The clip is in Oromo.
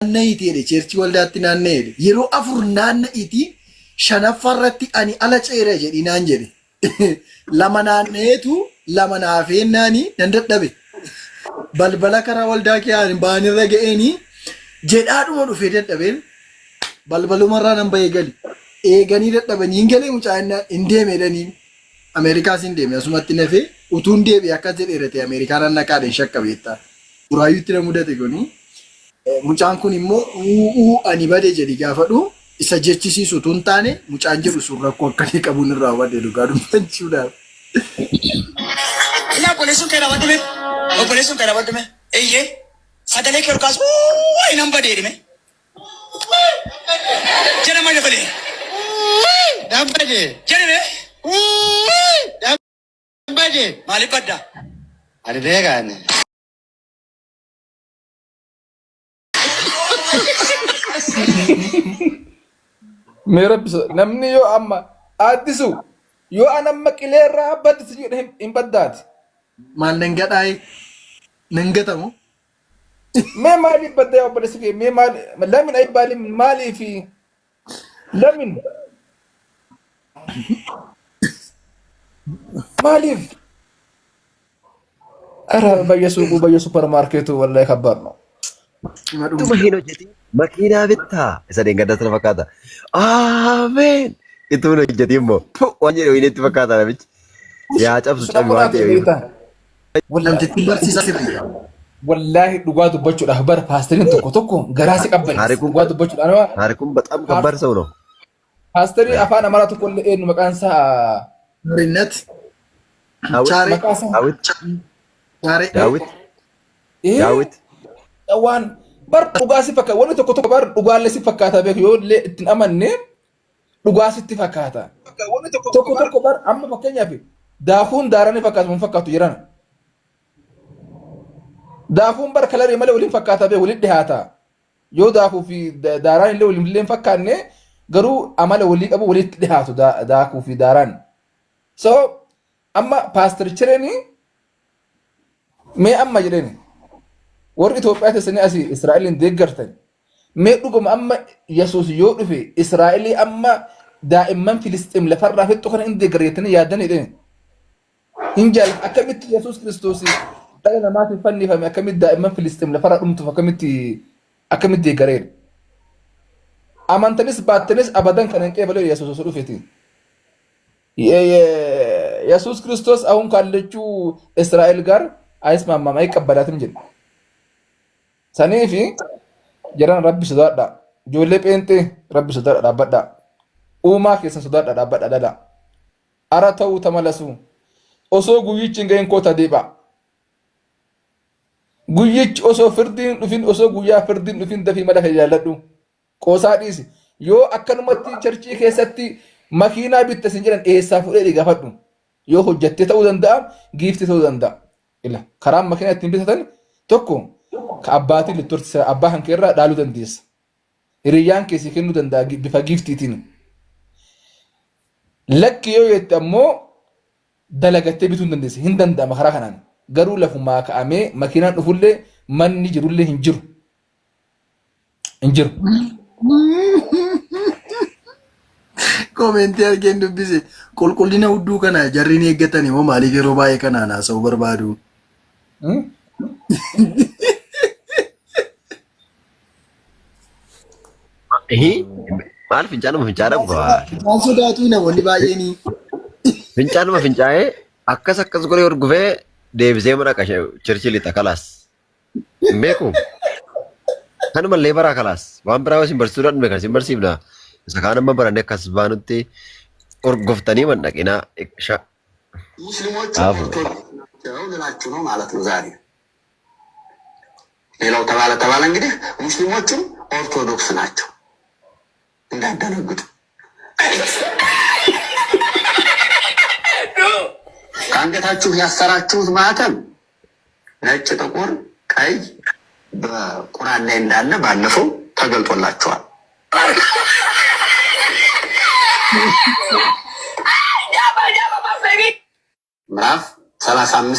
Naanna'iiti jedhe cheerchii waldaatti naanna'e jedhe. Yeroo 4 naanna'iiti shanaffaa irratti ani ala ceera jedhi naan jedhe. Lama naanna'eetu lama naafeennaani nan dadhabe. Balbala karaa waldaa kee ba'anirra ga'eeni jedhaadhuma dhufee dadhabeen balbalumarraa nan bahee gali. Eeganii dadhabanii hin galee mucaa innaan hin deeme jedhaniin. Ameerikaas hin deemne asumatti nafee utuun deebi'e akkas jedheera ta'e Ameerikaa nan dhaqaa jedheen shakka beektaa. Buraayyuutti na mudate kuni. Mucaan kun immoo uuu ani bade jedhi gaafadhu isa jechisiisu utuu hin taane mucaan jedhu sun rakkoo akkamii qabuun irraa hubadhe dhugaa dubbachuudhaaf. Ilaa obboleessuun kee raawwadhu mee. Obboleessuun kee raawwadhu mee. Eeyyee. Sagalee kee ol kaas. Wayi nan badee dhime. Jedha maal dabalee. Nan bade. Jedhi mee. Nan bade. Maaliif badda? Ani beekaan. Mee rabbi namni yoo amma aaddisu yoo an amma qilee irraa baddi si jedhe hin baddaati. Maal nan gadhaaye? Nan gatamu? Mee maaliif badda yaa obboleessi kee mee maal lamin ayibbaalim maaliif lamin maaliif Ara በየሱቁ በየሱፐር ማርኬቱ ወላሂ ከባድ ነው። Ima Tuma dhuma. hin hojjetin makiinaa bittaa isa deengada sana fakkaata. Ameen. Ituma hin hojjetin immoo Puh, waan jedhe wayinitti fakkaata namichi. Yaa cabsu Sun cabi amma waan naaf jedhe wayii. beektaa? Wallahi Namtittiin barsiisaa sirriidha. wallahi dhugaa dubbachuudhaaf bara paastariin tokko tokko garaa si qabbaneessa. Taarikuun Dhugaa dubbachuudhaan taarikuun በጣም ከባድ ሰው ነው። paastarii afaan Amaaraa tokko illee eenyu maqaan isaa Marinnat. Daawit Chaaree. maqaa isaa Daawit Chaaree. Daawit ee Daawit waan bar dhugaa si fakkaata wanni tokko tokko bar dhugaallee si fakkaata beeku yoo illee ittiin amanne dhugaa sitti fakkaata. Tokko tokko bar amma fakkeenyaaf daakuun daaranii fakkaatu hin fakkaatu jiran. Daakuun bar kalarii malee waliin fakkaata beeku waliin dhihaata. Yoo daakuu fi daaraan illee waliin illee hin fakkaanne garuu amala walii qabu walitti dhihaatu daakuu fi daaraan. So amma paasterichireeni mee amma jedheeni warri Itoophiyaa teessanii asii Israa'eliin deeggartan mee dhuguma amma Yesuus yoo dhufe Israa'elii amma daa'imman Filisxiim lafarraa fixxu kana hin deeggarra jettanii yaaddan jedheeni. Hin jaalladha. Akkamitti Yesuus Kiristoos dhala namaatiif fannifame akkamitti daa'imman Filisxiim lafarraa dhumtuuf akkamitti akkamitti deeggareera. Amantanis baattanis abadan kan hin qeebalee Yesuus osoo dhufeeti. ኢየሱስ ክርስቶስ አሁን ካለችው እስራኤል ጋር አይስማማም፣ አይቀበላትም jedhe. Saniifi jiran rabbi sodaadha. Ijoollee pheenxee rabbi sodaadha dhaabbadha. Uumaa keessan sodaadha dhaabbadha dhala. Ara ta'uu tamalasu. Osoo guyyichi hin gahin koota deebi'a. Guyyichi osoo firdiin hin dhufin osoo guyyaa firdiin hin dhufin dafii mala kee jaalladhu. Qoosaa dhiisi. Yoo akkanumatti charchii keessatti makiinaa bitta sin jedhan eessaa fuudhee gaafadhu. Yoo hojjattee ta'uu danda'a, giiftii ta'uu danda'a. Ila karaan makiinaa ittiin bitatan tokko ka abbaatiin littorti abbaa kan keerraa dhaaluu dandeessa. Hiriyyaan kee si kennuu danda'a bifa giiftiitiin. Lakki yoo jette ammoo dalagattee bituu hin dandeessa. Hin danda'ama karaa kanaan. Garuu lafumaa ka'amee makiinaan dhufullee manni jirullee hin jiru. Hin jiru. Koomentii argeen dubbise. Qulqullina hudduu kana jarri ni eeggatani moo maaliif yeroo baay'ee kanaan haasa'uu barbaadu? Ihi, maal fincaanuma fincaadha gufa. Waan sodaatu namoonni baay'een. Fincaanuma fincaa'ee akkas akkas godhee hurgufee deebisee mana chirchii lixa kalaas. Hin beeku. Kanumallee baraa kalaas. Waan biraa isin barsiisuu dadhabne kan isin barsiifna. Isa kaan amma baranne akkas baanutti hurguftanii mandhaqinaa. ሙስሊሞቹ Aafu. ኦርቶዶክስ ናቸው ልላችሁ ነው ማለት ነው ዛሬ። ሌላው ተባለ ተባለ እንግዲህ ሙስሊሞቹም ኦርቶዶክስ ናቸው እንዳደነግጡ። ከአንገታችሁ ያሰራችሁት ማህተም ነጭ፣ ጥቁር፣ ቀይ በቁርአን ላይ እንዳለ ባለፈው ተገልጦላችኋል። ምዕራፍ 35